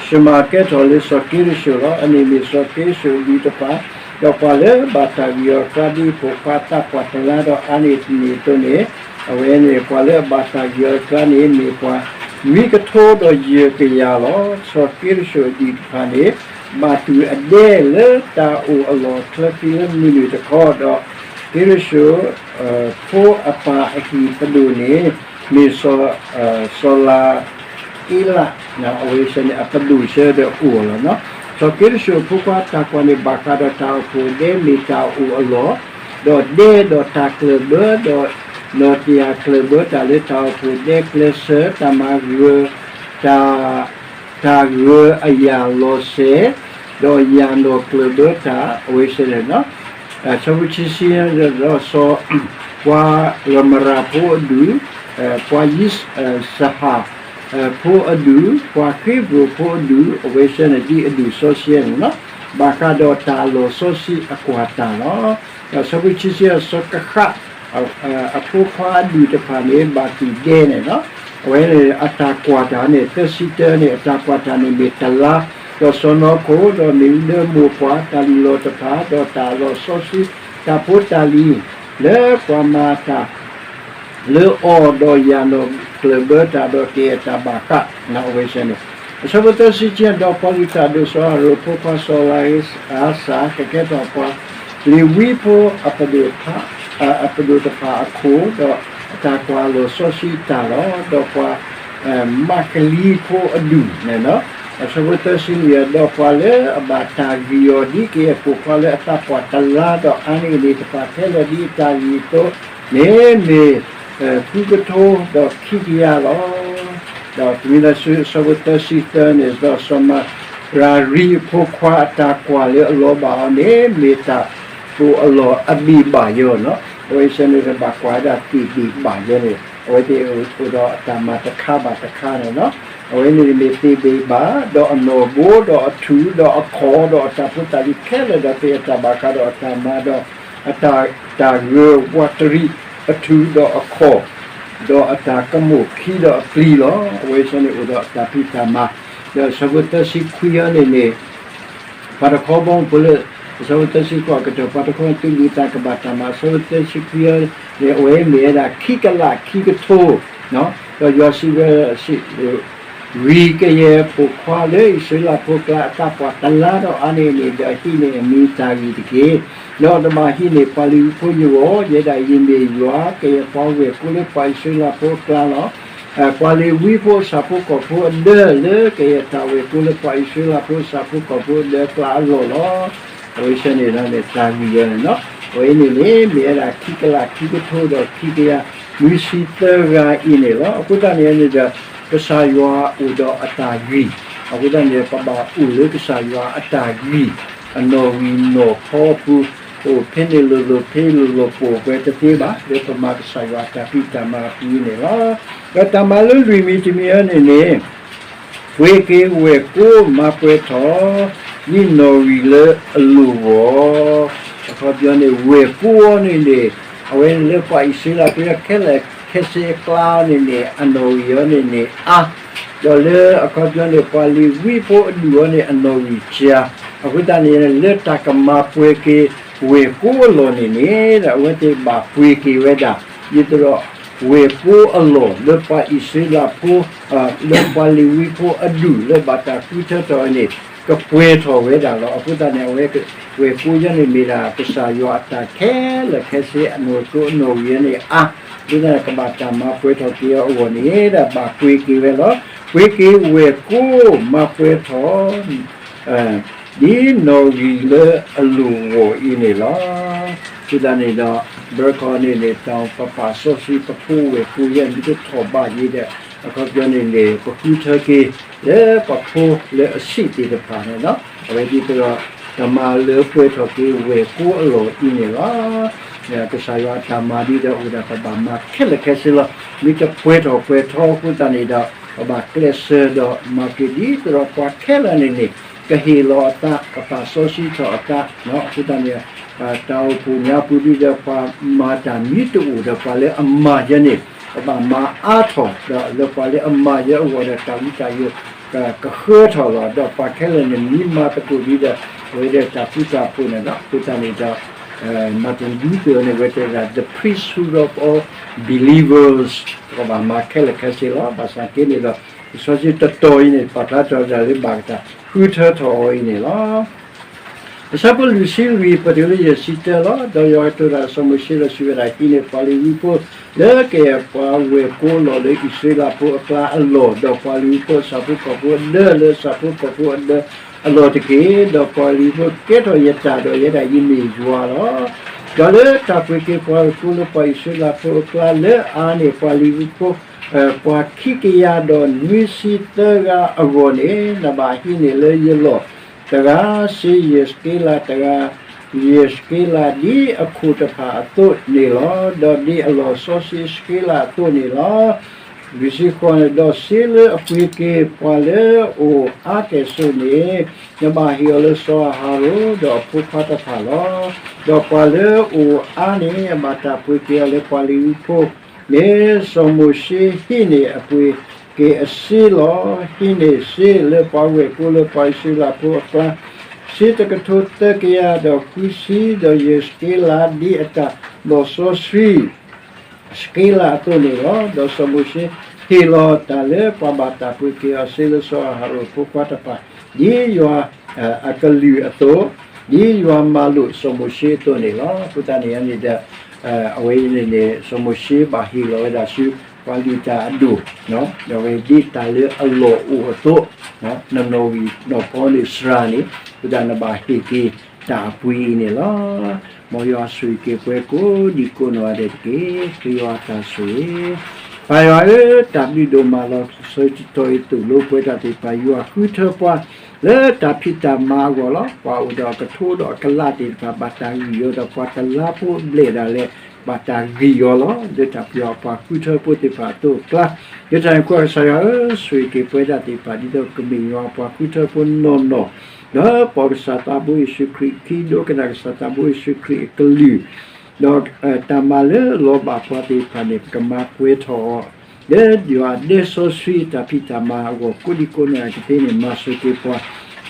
ရှမၤကဲထီၣ်လၢစီၤက့ရၡိၣ်လီၤ. အန့ၣ်မ့ၢ်စီၤက့ရၡိၣ်အဒူၣ်တဖၣ်, ဒီးပှၤလၢအဘၣ်တၢ်ဂံၢ်အီၤအကျါ ဒ်ပိာ်ခွါအသးပှၢ်တလါဒီးအါန့ၢ်တနံၤအသိးန့ၣ်, အဝဲန့ၣ် ပှၤလၢအဘၣ်တၢ်ဂံၢ်အီၤအကျါန့ၣ် မ့ၢ်ပှၤလွံၢ်ကထိဒီးယဲၢ်ကယၤလီၤ. စီၤက့ရၡိၣ်အဒူၣ်တဖၣ်န့ၣ် ဘၣ်တူၢ်အဒဲလၢတၢ်အိၣ်အလီၢ်အချၢခံလၢမုၢ်နုာ်တခီ, ဒီးက့ရၡိၣ် ဖိအပၢ်အဟံၣ်ပဒိၣ်န့ၣ် မ့ၢ်စီၤ, စီၤလၤက့လး, အဝဲစဲန့ၣ် အပဒိၣ်ဆၢဒီးအိၣ်လီၤ. စီၤက့ရၡိၣ်အဖိခွါတၢ်ကွၢ်န့ၣ် ဘၣ်ဃးဒီးတၢ်အိၣ်ဖှိၣ်ဒဲမ့ၢ်တၢ်အိၣ်အလီၢ်, ဒီးဒဲဒီးတၢ်ကျၢၢ်ဘၢ, ဒီးနီၢ်တယၢ်ကျၢၢ်ဘၢတၢ်လၢတၢ်အိၣ်ဖှိၣ်ဒဲကျဲးစၢး, တၢ်မၤဂၢၢ်, တၢ် တၢ်ဂၢၢ်အယၢ်လီၤစဲၤ, ဒီးယၢ်နီၢ်ကျၢၢ်ဘၢတၢ် အဝဲစဲန့ၣ်လီၤ. ဆၢဖိခံဆံ ဒီးစီၤ, ပှၤလမရၤဖိအဒူၣ်, ပှၤယံးစဟၣ်ဖိအဒူၣ်, ပှၤဃ့ဘြိၣ်ဖိအဒူၣ်, အဝဲစဲန့ၣ်ဒ်အဒူၣ်စီဆှံန့ၣ်လီၤ. ဘၣ်ဃးဒီးတၢ်အလီၢ်စီဆှံအကွၢ်တၢ်လီၤ. ဒီးဆၢဖိခံဆံ စီၤကဃး အဖိခွါအဒူၣ်တဖၣ်န့ၣ် ဘၣ်တူၢ်ဒဲန့ၣ်လီၤ. အဝဲန့ၣ်အတၢ်ကွၢ်တၢ်န့ၣ် သၢဆံတၢန့ၣ် အတၢ်ကွၢ်တၢ်န့ၣ်မ့ၢ်တလါ, ဒီးစီၢ်နီၤခိၣ်, ဒီးမ့ၣ်အူလၢမိၢ်ပှၢ်, တၢ်လုၢ်လီၢ်တဖၣ်, ဒီးတၢ်အလီၢ်စီဆှံ, တၢ်ဖိတၢ်လံၤ လၢပှၤမၤတၢ် လၢအီၤ, ဒီးယၢ်နီၢ်ကျၢၢ်ဘၢတၢ်, ဒီးကယဲၢ်တၢ်ဘၣ်ဃး အဝဲစဲန့ၣ်. အဆၢဖိသၢဆံခံ ဒီးပှၤလုၢ်တၢ်ဒိၣ်စီၤအၤရိၣ်အဖိခွါစီၤအၤလၤအၤစၤ ကကဲထီၣ်ပှၤလ့ၤဝံဖိအပဒိၣ်တဖၣ်, အပဒိၣ်တဖၣ်အခိၣ်, ဒီးအတၢ်ကွၢ်အလီၢ်စီဆှံအတၢ်လီၤ. ဒီးပှၤ မးကလံဖိအဒူၣ်န့ၣ်လီၤ. အဆၢဖိသၢဆံလွံၢ် ဒီးပှၤလၢအဘၣ်တၢ်ဂံၢ်အီၤဒ်ကယဲၢ်ပိာ်ခွါလၢအသးပှၢ်တလါဒီးအါန့ၢ်န့ၣ် တပာ်ခဲလၢာ်ဒ်အတၢ်ဂံၢ်အသိးန့ၣ် မ့ၢ် ဃုကထိဒီးခံကယၤလီၤ. ဒီးပမ့ၢ်လၢဆူအဆၢဖိသၢဆံသၢန့ၣ် ဒီးစီၤမရၤရံအဖိခွါအတၢ်ကွၢ်လၢအလီၤဘၣ်အီၤန့ၣ် မ့ၢ်တၢ်ကိၢ်အလီၢ်အဘ့ၣ်ဘၣ်ယီၤန့ၣ်လီၤ. အဝဲအံၤစ့ၢ်န့ၣ် တဘၣ်ကွၢ်ဝဲဒၣ်သ့ၣ်ဘ့ၣ်ဘၣ်ယီၤန့ၣ် အဝဲသ့ၣ်အိၣ်ဒီးအတၢ်မၤတခါဘၣ်တခါန့ၣ်လီၤ. အဝဲန့ၣ်မ့ၢ်သ့ၣ်ဘ့ၣ်ဘၣ် ဒီးအနီၣ်ဘိ ဒီးအထူၣ် ဒီးအခီၣ် ဒီးအတၢ်ဖိတၢ်လံၤခဲလၢာ် ဒီးသ့ၣ်အတၢ်ဘၣ်ဃးဒီးအတၢ်မၤ ဒီး အတၢ်ဂၢၢ်ဝးတရံး အထူၣ်ဒီးအခီၣ် ဒီးအတၢ်ကမိၣ်ခံဒီးအပျံၤလီၤ. အဝဲအံၤစ့ၢ်န့ၣ်အိၣ်ဒီးအတၢ်ဖံးတၢ်မၤ ဒီးအဆၢဖိသၢဆံခွံအံၤန့ၣ်န့ၣ် ပှၤတခီဘီမုၢ်ဖိလၢ အဆၢဖိသၢဆံဃိးအကတၢၢ် ပှၤတခီသုးဒူသးကဘၣ်တၢ်မၤ အဆၢဖိသၢဆံခွံအံၤန့ၣ် အဝဲမ့ၢ်ဝဲဒၣ်ခံကလးခံကထိ ဒီးယွၤစံးဝဲ ဂံၢ်ကယဲၢ်ပိာ်ခွါလၢအံၣ်စရ့လးဖိအကျါအသးပှၢ်တလါဒီးအါန့ၢ်န့ၣ် ဒီးဟံးန့ၢ်အမံၤတၢ်ဂံၢ်တက့ၢ်. ဒီးတဘၣ်ဟံးန့ၢ်ပှၤလ့ၤဝံဖိယဂီၢ်, ယဲဒၣ်ယမ့ၢ်ယွၤ ကယဲၢ်ပှၤဝဲၢ်ကိလၢပှၤအံၣ်စရ့လးဖိအကျါလီၤ. ပှၤလ့ၤဝံဖိအဆၣ်ဖိကီၢ်ဖိအဒၢလၢကယဲၢ်တၢ်ဝဲၢ်ကိလၢပှၤအံၣ်စရ့လးဖိအဆၣ်ဖိကီၢ်ဖိအဒၢအကျါအလီၢ်လီၤ. အဝဲအံၤစ့ၢ်န့ၣ်ဒီးမ့ၢ်တၢ်ဂံၢ်ယီၤန့ၣ်လီၤ. အဝဲအံၤန့ၣ်န့ၣ် မ့ၢ်ဝဲဒၣ်ခံကလးခံကထိဒီးခံကယၤနွံဆံသၢဂၤအံၤန့ၣ်လီၤ. အဃိသတးန့ၣ်န့ၣ်ဒီး ကစၢ်ယွၤအိၣ်ဒီးအတၢ်ဂံၢ်, အဃိသတးန့ၣ် ပဘၣ်အိၣ်လၢကစၢ်ယွၤအတၢ်ဂံၢ် အနီၣ်ဂံၢ်နီၣ်ဖီအပူၤ, အိၣ်ဖဲန့ၣ်လိၤလိၤ ဖဲလိၤလိၤပိာ်ပှဲၤတသ့ဘၣ် လၢပမၤကစၢ်ယွၤအတၢ်ဖံးတၢ်မၤအပူၤန့ၣ်လီၤ. ဒီးတၢ်မၤလၢလွံၢ်မံၤတမံၤအံၤန့ၣ်န့ၣ် ပှ့ၤက့ၤဝဲၢ်ကိမၤပှဲၤထီၣ် ဒ်နီၣ်ဂံၢ်လၢအလိၣ်အဂီၢ်, အခီပညီန့ၣ် ဝဲၢ်ကိအံၤန့ၣ်န့ၣ် အဝဲန့ၣ်လၢပှၤအံၣ်စရ့လးဖိခဲလၢာ်ခဲဆ့အကျါန့ၣ်န့ၣ် အနီၣ်ဂံၢ်အံၤန့ၣ်န့ၣ်အါ, ဒီးလၢအခီပညီန့ၣ် ပှၤလ့ၤဝံဖိအဒူၣ်အံၤန့ၣ် အနီၣ်ဂံၢ်စှၤ, အဃိသတးန့ၣ် လၢတၢ်ကမၤပှဲၤက့ၤဝဲၢ်ကိအလီၢ်န့ၣ်န့ၣ် အဝဲသ့ၣ်ဘၣ်ပှ့ၤက့ၤဝဲဒၣ် ဒ်သိးဒီး ဝဲၢ်ကိအလီၢ်လၢပှၤအံၣ်စရ့လးဖိ လၢပှၤလ့ၤဝံဖိအဒူၣ်လၢဘၣ်တၢ်ဃုထၢထီၣ်အံၤန့ၣ် ကပှဲၤထီၣ်ဝဲဒၣ်လီၤ. အဃိသတးန့ၣ် အဝဲဝဲၢ်ကိအံၤန့ၣ်မ့ၢ်ဒၣ် ကစၢ်ယွၤအတၢ်ခဲလၢာ်ခဲဆ့ အနီၣ်ဂံၢ်အနီၣ်ဂံၢ်အံၤန့ၣ်အါ, အဃိသတးန့ၣ် ကဘၣ်တၢ်မၤပှဲၤထီၣ်က့ၤအဂီၢ်န့ၣ် ဒၣ်ဘၣ်ပှ့ၤက့ၤဝဲလီၤ. ပှ့ၤက့ၤဝဲၢ်ကိမၤပှဲၤထီၣ် ဒ်နီၣ်ဂံၢ်လၢအလိၣ်အဂီၢ်အံၤန့ၣ်လီၤ. အဃိသတးန့ၣ်ဒီး ဘၢခီန့ၣ်န့ၣ် တၢ်ပပာ်စီဆှံပဖိဝဲၢ်ကိအံၤ မ့ၢ်တထီၣ်ဘးယံၤဒီး အခီပညီန့ၣ်န့ၣ် ပဃုထၢက့ၤ လၢပဖိလၢအဆံးသ့ၣ်တဖၣ်န့ၣ်လီၤ. အဝဲဒ်သိးဒီး တၢ်မၤလၢပှဲၤထီၣ်က့ၤဝဲၢ်ကိအလီၢ်အံၤန့ၣ်လီၤ. ကစၢ်ယွၤအတၢ်မၤဒ်ဒီးအိၣ်ဒီးပဘၣ်မၤခဲလၢာ်ခဲဆ့လီၤ. မ့ၢ်တပှဲၤထီၣ်ပှဲၤထီအဃိသတးန့ၣ်ဒီး ပဘၣ်ကျဲးစၢးဒီးမၤက့ၤဒ်သိးဒီးပှၤခဲလၢာ်န့ၣ်န့ၣ် ကဟ့ၣ်လီၤအသး ကပာ်စီဆှံထီၣ်အသး အဃိသတးန့ၣ် တၢ်အိၣ်ဖှိၣ်ညါပူၤဒ်ဒီးပှၤမၤတၢ်မ့ၢ်တအိၣ်ဒီးပှၤလၢအမၤယဲန့ၣ် ပဘၣ်မၤအါထီၣ် ဒီးလၢပှၤလၢအမၤယဲအဂီၢ်ဒီးတၢ်ဝံတၢ်ယိာ် ကဃၢထီၣ်လီၤ. ဒီးပှၤခဲလၢာ်န့ၣ် မ့ၢ်မၤသကိးဒ်ဒီး အဝဲဒၣ်တၢ်ဃူတၢ်ဖိးန့ၣ်လီၤ. အဃိသတးန့ၣ်ဒီး Martin Luther န့ၣ် အဝဲတဲဝဲဒၣ် the priesthood of all believers ပကဘၣ်မၤခဲလၢာ်ခဲဆ့လီၤ. ဘၣ်ဆၣ်က့န့ၣ်ဒီး လံာ်စီဆှံတတီၤအံၤန့ၣ် ပာ်ဖျါထီၣ်ဝဲဒၣ်လၢဘၣ်တၢ်ဃုထၢထီၣ်အီၤအံၤန့ၣ်လီၤ. အဆၢဖိလွံၢ်ဆံလွံၢ် ပတုၤလၢယဲၢ်ဆံတၢလီၤ. ဒီးယွၤကတိၤတၢ်ဒီးစီၤမိၤၡ့ဒီးစံးဝဲဒၣ်, ဟံးန့ၢ်ပှၤလ့ၤဝံဖိ လၢကယဲၢ်ပှၤဝဲၢ်ကိအလီၢ်လၢအံၣ်စရ့လးဖိအကျါအလီၢ်, ဒီးပှၤလ့ၤဝံဖိအဆၣ်ဖိကီၢ်ဖိအဒၢလၢအဆၣ်ဖိကီၢ်ဖိအဒၢအလီၢ်တက့ၢ်. ဒီးပှၤလ့ၤဝံဖိကဲထီၣ်ယတၢ်ဒီး ယဲဒၣ်ယမ့ၢ်ယွၤလီၤ. ဒီးလၢတၢ်ပှ့ၤက့ၤပှၤဝဲၢ်ကိလၢပှၤအံၣ်စရ့လးဖိအကျါလၢအါန့ၢ်ပှၤလ့ၤဝံဖိ ပှၤခံကယၤဒီးနွံဆံသၢဂၤအဂီၢ်န့ၣ် နဘၣ်ဟံးန့ၢ်လၢယလီၢ်တဂၤ, စ့ယဲၢ်စက့လးတဂၤ, ယဲၢ်စက့လးဒ်အခိၣ်တဖၣ်အသိးန့ၣ်လီၤ. ဒီးဒ်အလီၢ်စီဆှံစက့လးအသိးန့ၣ်လီၤ. လွံၢ်ဆံဃိးန့ၣ်, ဒီးစ့လၢအပှ့ၤက့ၤပှၤလၢအအိၣ်အါကဲၣ်ဆိးန့ၣ် နဘၣ်ဟ့ၣ်အီၤလၢစီၤအၤဟရိၣ်ဒီးအဖိခွါတဖၣ်လီၤ. ဒီးပှၤလၢအအိၣ်အါန့ၣ် အဘၣ်တၢ်ပှ့ၤက့ၤအီၤလၢပှၤလ့ၤဝံဖိန့ၣ် စီၤမိၤၡ့ဟံးန့ၢ်အပှ့ၤက့ၤအစ့လီၤ. ဟံးန့ၢ်စ့လၢပှၤဝဲၢ်ကိလၢပှၤအံၣ်စရ့လးဖိအကျါ, စ့တကထိသၢကယၤဒီးဃုဆံ, ဒီးယဲၢ်စက့လးဒ်အတၢ်လီၢ်စီဆှံ စက့လးအသိးန့ၣ်လီၤ. ဒီးစီၤမိၤၡ့ဟ့ၣ်လီၤတၢ်လၢပှၤဘၣ်တၢ်ပှ့ၤက့ၤအီၤစ့လၢစီၤအၤဟရိၣ်အဖိခွါတဖၣ်, ဒ်ယွၤအကလုၢ်အသိး, ဒ်ယွၤမၤလိာ်စီၤမိၤၡ့အသိးန့ၣ်လီၤ. အဃိသတးန့ၣ်န့ၣ်ဒီး အဝဲအံၤန့ၣ်န့ၣ် စီၤမိၤၡ့ဘၣ်ဟ့ၣ်လီၤဝဲဒၣ်ဆူ ပှၤလုၢ်တၢ်အဒိၣ်, ဒီးဝဲဒ်တၢ်လၢအလီၢ်အိၣ်အသိး, နနီၣ်ဂံၢ်နီၣ်ဖီန့ၣ်စှၤန့ၣ်, အဃိသတးနဘၣ်ဟ့ၣ်က့ၤတၢ်အပှ့ၤအံၤန့ၣ်လီၤ. မ်ယွၤဆိၣ်ဂ့ၤက့ၤပှၤကိးဒံကိးနီၢ်ဂၤဒဲးတက့ၢ်. ဃ့ယွၤတၢ်ဆိၣ်ဂ့ၤ. ပၢ်ယွၤဧၢ, တၢ်ဘျုးဒိၣ်မးလီၤ. ဆၢကတီၢ်အံၤသိၣ်လိပှၤတၢ်သ့ၣ်တဖၣ် ယွၤဃုထၢပှၤ လၢတၢ်ဖံးတၢ်မၤအဂီၢ်လီၤ. ပှၤအိၣ်ဒီးအကထိဒီးအကလးသ့ၣ်တဖၣ် ဘၣ်တၢ်ဂံၢ်အီၤဒီး ပှၤတလါဖိအဘျဲၣ်ဒၣ်လဲာ် ဘၣ်တၢ်ဂံၢ်အီၤလီၤ. လၢတၢ်ပယီၤပှၤဃုထၢဖိသ့ၣ်တဖၣ်အသိးအကျါ, လၢတၢ်န့ၣ်အဃိ ကစၢ်ယွၤဧၢ, ဆိၣ်ဂ့ၤက့ၤပှၤဒၣ်သ့ၣ်တဖၣ် ဒ်သိးကမ့ၢ်ယွၤပှၤဃုထၢဖိနီၢ်နီၢ်, ဒီးပိာ်ကစၢ်သးဘိယ့ၣ်ၡူးခရံာ်အခံ, ဒိကနၣ်ကစၢ်သးဘိယ့ၣ်ၡူးခရံာ်အကလုၢ်, ဒီးတၢ်မၤလၢလီၤဘၣ်ပှၤသ့ၣ်တဖၣ်န့ၣ် ပကမၤပှဲၤထီၣ်အီၤ လၢယွၤဒဲစီဆှံတၢ်ဖံးတၢ်မၤအဂီၢ် ကိးဒံကိးနီၢ်ဂၤဒဲးကသ့န့ၣ် မၤစၢၤက့ၤပှၤ,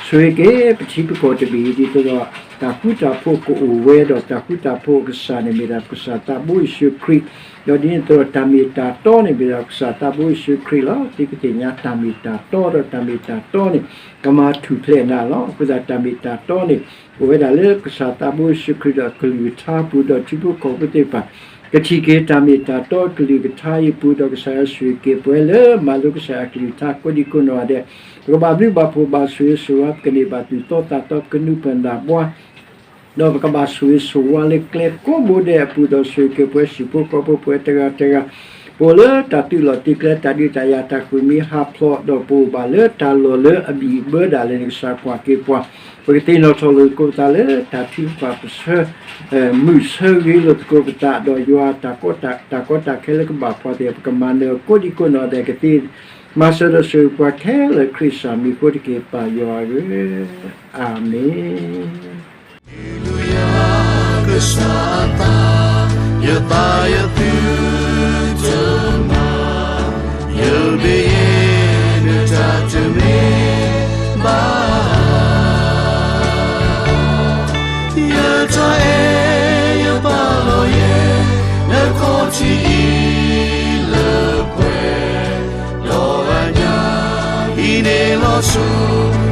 ဆိၣ်ဂ့ၤက့ၤပထံပကီၢ်တဘ့ၣ်အံၤ ဒ်သိးဒီး တၢ်ဃူတၢ်ဖိးကအိၣ်ဝဲဒီး တၢ်ဃူတၢ်ဖိးအကစၢ်န့ၣ်မ့ၢ်ဒၣ်ပကစၢ်သးဘိယ့ၣ်ၡူးခရံာ်, ဒီးဒ်န့ၣ်အသိးဒီး တၢ်မ့ၢ်တၢ်တီန့ၣ်မ့ၢ်ဒၣ်ပကစၢ်သးဘိယ့ၣ်ၡူးခရံာ်လီၤ. သုကသ့ၣ်ညါတၢ်မ့ၢ်တၢ်တီဒီးတၢ်မ့ၢ်တၢ်တီန့ၣ် ကမၤထူၣ်ဖျဲးနၤလီၤ. အဃိသတးတၢ်မ့ၢ်တၢ်တီန့ၣ် အိၣ်ဝဲဒၣ်လၢကစၢ်သးဘိယ့ၣ်ၡူးခရံာ်ဒီးအကလုၢ်ကထါအပူၤ ဒီးထံဖိကီၢ်ဖိသ့ၣ်တဖၣ် ကထံၣ်က့ၤတၢ်မ့ၢ်တၢ်တီအကလုၢ်ကထါအံၤအပူၤ ဒီးကစၢ်ယွၤဆိၣ်ဂ့ၤက့ၤပှၤလၢမၤလိကစၢ်ယွၤအကလုၢ်ကထါကိးဒံကိးနီၢ်ဂၤဒဲး, ပကဘၣ်ဘျုးဘၣ်ဖှိၣ်ဘၣ်ဆိၣ်ဂ့ၤဆိၣ်ဝါ ပကန့ၢ်ဘၣ်သူၣ်သီသးသီ ပကနူးပၢၢ်နၢ်ဘှါ ဒီးပကဘၣ်ဆိၣ်ဂ့ၤဆိၣ်ဝါလၢကျဲကိးဘိဒဲးအပူၤ ဒီးဆိၣ်ဂ့ၤက့ၤပှၤဟံၣ်ဖိဃီဖိပှၤတဂၤတဂၤ, ပအိၣ်လၢတၢ်သုးလီၢ်သုးကျဲ တၢ်ဒုးတၢ်ယၤတၢ်ဃုမံဟးဖျိး ဒီးပအိၣ်ဘၣ်လၢတၢ်လီၢ်လၢအဘံၣ်အဘၢဒၣ်လဲာ်န့ၣ် ကစၢ်ကွၢ်က့ၤပှၤ, ပကသ့ၣ်နီၣ်ထီၣ်လိာ်သကိးပသးလၢတၢ်ထုကဖၣ်ပဆၢ မုာ်ဆၢဂ့ၤလိာ်သကိးပသး ဒီးယွၤတၢ်ကီတၢ်ခဲလၢကဘၣ်ပှၤသ့ၣ် ပကမၤနၢၤကိးဒံကိးနီၢ်ဂၤဒဲးကသ့, မၤစၢၤဒီးဆိၣ်ဂ့ၤပှၤခဲလၢာ်ခရံာ်စၢ်မံၤအဃိတက့ၢ် ပၢ်ယွၤဧၢ, အၤမ့ၣ်. ကစၢ်အသး, ယသးယသုတမၤ, ယဘၣ်ယဲနတၢ်တမ့ၢ်ဘၣ် ယတၢ်အဲၣ်ယပာ်လီၤယဲ နခီၣ်ထံးအံၤလၢပှဲၤ, ဒီးအညၣ်အံၤန့ၣ်လီၤဆိ